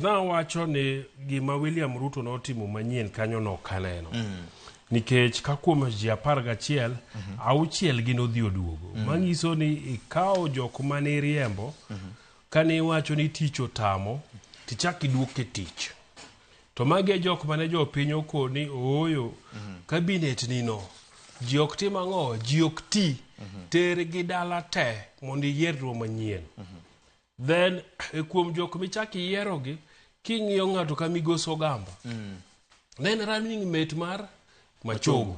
Nawacho ni gima William Ruto notimo manyien kanyo nok aneno. Nikech ka kuom ji 11, auchiel gin odhi oduogo. Manyiso ni ikawo jok mane iriembo, kane iwacho ni tich otamo, tichak iduok e tich. To magi e jok mane jopiny okoni ooyo, cabinet ni no, ji ok tim ang'o, ji ok ti, tergi dala te mondo iyierwa manyien. Then e kuom jok michak iyierogi, king'iyo ng'ato ka Migosi Ogamba, ne en running mate mar Machogu.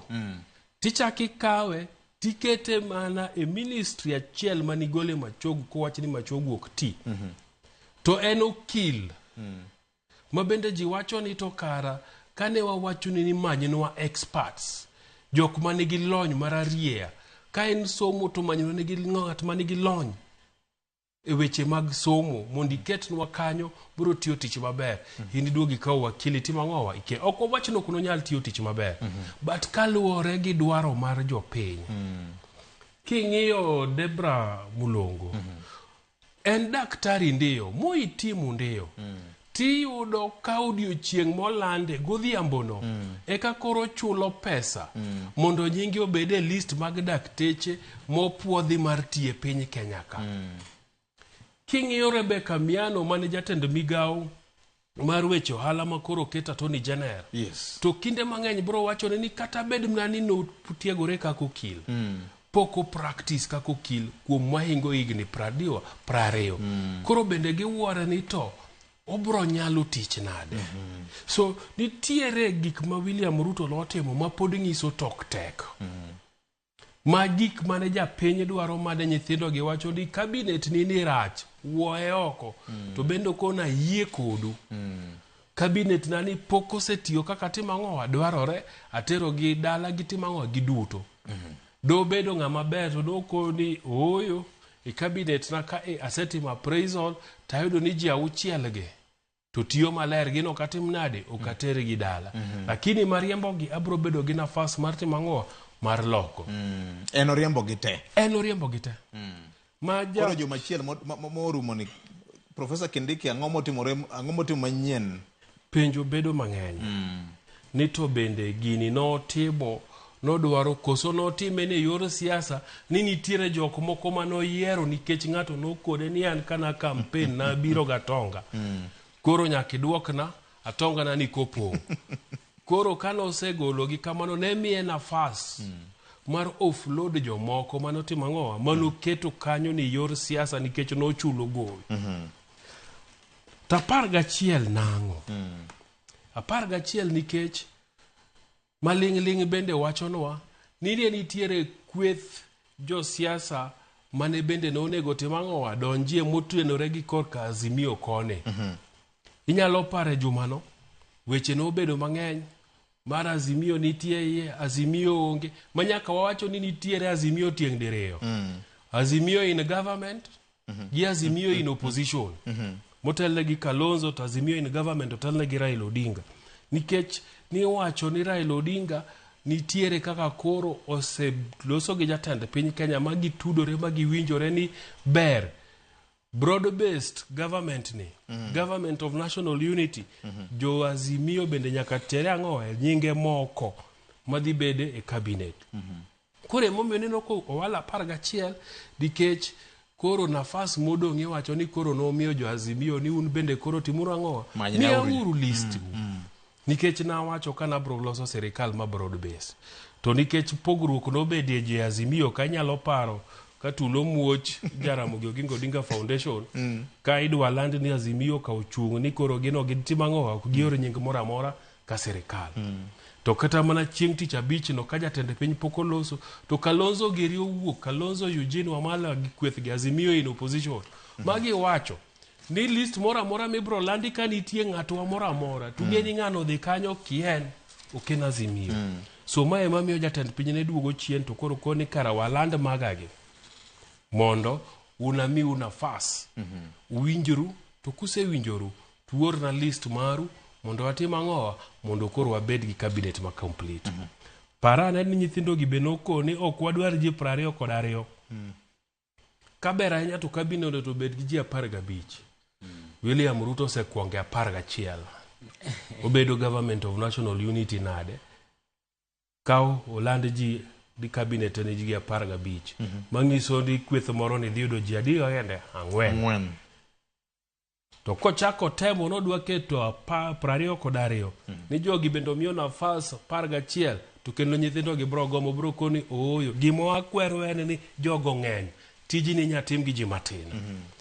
Tichak ikawe tikete mana e ministry achiel manigole Machogu kowach ni Machogu ok ti. To en okil. Ma bende ji wacho ni to kara kane wawacho ni ni manynwa experts, jok manigi lony mararieya, ka en somo to manynwa nigi ng'at manigi lony e weche mag somo mondo iketnwa kanyo biro tiyo tich maber. In iduog ikaw wakili timo ang'owa ike ok wawach ni ok nonyal tiyo tich maber. But kaluwore gi dwaro mar jopiny. King'iyo Debra Mulongo, en daktari ndiyo, moitimu ndiyo. Tiyudo ka odiochieng' molande godhiambono eka koro chulo pesa mondo nyinge obed e list mag dakteche mopuodhi mar tiyo e piny Kenya ka. King'iyo Rebecca Miano mane jatend migawo mar weche ohala ma koro oket Attorney General. To kinde mang'eny bro wachone ni kata bed mana ni notiegore kaka okil, pok o practice kaka okil kuom mahingo higni pradiwa 20. Koro bende giwuore ni to obro nyalo tich nade. So nitiere gik ma William Ruto notimo ma pod nyiso tok tek. Ma gik mane japiny dwaro mane nyithindo gi wacho ni cabinet ni ni rach, wuoye oko. To bende kona yie kodu. Cabinet na ni pok osetiyo kaka timo ang'owa dwarore, atero gi dala gitimo ang'owa giduto. Dobedo ng'ama ber to dokoni ooyo, e cabinet na ka e asetimo appraisal tayudo ni ji auchiel gi to tiyo maler gin ok atim nade ok atergi dala. Lakini mariembogi abro bedo gi nafas mar timo ang'o mar loko. En oriembogi te. En oriembogi te. Ma ja Koro juma achiel morumo ni Professor Kindiki ang'o motimore, ang'o motimo manyien? Penjo bedo mang'eny. Ni to bende gini notimo nodwaro koso notime ni yor siasa ni nitiere jok moko manoyiero nikech ng'ato nokone ni an kana campaign nabiro gatonga. Koro nyaka iduokna atonga na ni kopong'. Koro kane osegologi kamano ne miye nafas mar offload jomoko manotimo ang'owa manoketo kanyo ni yor siasa nikech nochulo gowi. To 11 nang'o? 11 nikech maling'ling' bende wachonwa ni ne nitiere kweth josiasa mane bende nonego tim ang'owa donjie motenore gi korka Azimio koni. Inyalo paro e jumano weche nobedo mang'eny mar Azimio nitie iye, Azimio onge, ma nyaka wawacho ni nitiere Azimio tieng' diriyo. Azimio in government gi Azimio in opposition. Motelne gi Kalonzo to Azimio in government otelne gi Raila Odinga. Nikech niwacho ni Raila Odinga nitiere kaka koro oseloso gi jatend piny Kenya ma gitudore ma giwinjore ni ber broad based government ni, government of national unity, jo Azimio bende nyaka tere ang'o e nyinge moko madhi bede e cabinet. Koro emomiyo ineno ko owal 11 nikech koro nafas modong' iwacho ni koro nomiyo jo Azimio ni un bende koro timuru ang'o? Miyauru list u. Nikech nawacho ka nabro loso sirikal ma broad base. To nikech pogruok nobedie jo Azimio ka inyalo paro ka tulo muoch Jaramogi Oginga Odinga Foundation ka idwa land ni Azimio ka ochung' ni koro gin ok gitim ang'o ok gior nying moro amora ka sirikal. To kata mana chieng' tich abich no ka jatend piny pok oloso to Kalonzo giri owuok, Kalonzo Eugene Wamalwa gi kweth gi Azimio in opposition. Magi wacho ni list moro amora mibro landi ka nitie ng'atwa moro amora to ng'e ni ng'ano odhi kanyo kien ok en Azimio. So mae ema miyo jatend piny ne duogo chien to koro koni kara waland magagi mondo unamiu nafas uwinjru to kusewinjoru tuorna list maru mondo watim ang'owa mondo koro wabed gi cabinet ma complete. Para ane ni nyithindo gi be nokoni ok wadwar ji 22. Kaber ahinya to cabinet onego obed gi ji 15. William Ruto osekwonge 11. Obedo government of national unity nade? Kaw oland ji di cabinet ne ji 15. Manyiso ni kweth moro ni dhi yudo ji adi kende? 4. 4. To kochako temo nodwa keto 22 ni jogi bende omiyo nafas 11 to kendo nyithindo gi bro gomo bro koni ooyo. Gima wakwero en ni jogo ng'eny. Tijni inya tim gi ji matin.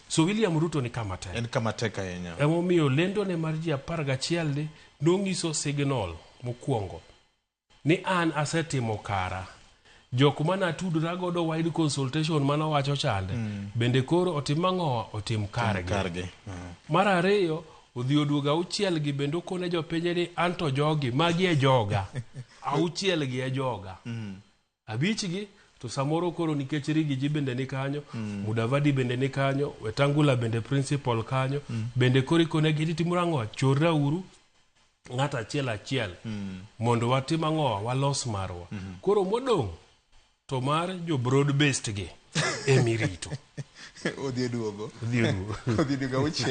So William Ruto ni kama tek. En kama tek ahinya. Emomiyo lendone mar ji 11 ni nonyiso signal mokwongo ni an asetimo kara. Jok mane atudora godo wide consultation mane owacho chande bende koro otim ang'owa otim kargi. Kargi. Mar ariyo odhi oduogo 6 gi bende okone jopiny ni anto jogi magi e joga. 6 gi e joga. 5 gi to samoro koro nikech Rigiji bende ni kanyo, Mudavadi bende ni kanyo, Wetangula bende principal kanyo, bende koro ikonegi ni timuru ang'o, chorra uru ng'ato achiel achiel mondo watim ang'o, walos marwa. Koro modong' to mar jo broad based gi emirito. Odhi oduogo. Odhi oduogo. Odhi oduogo 6.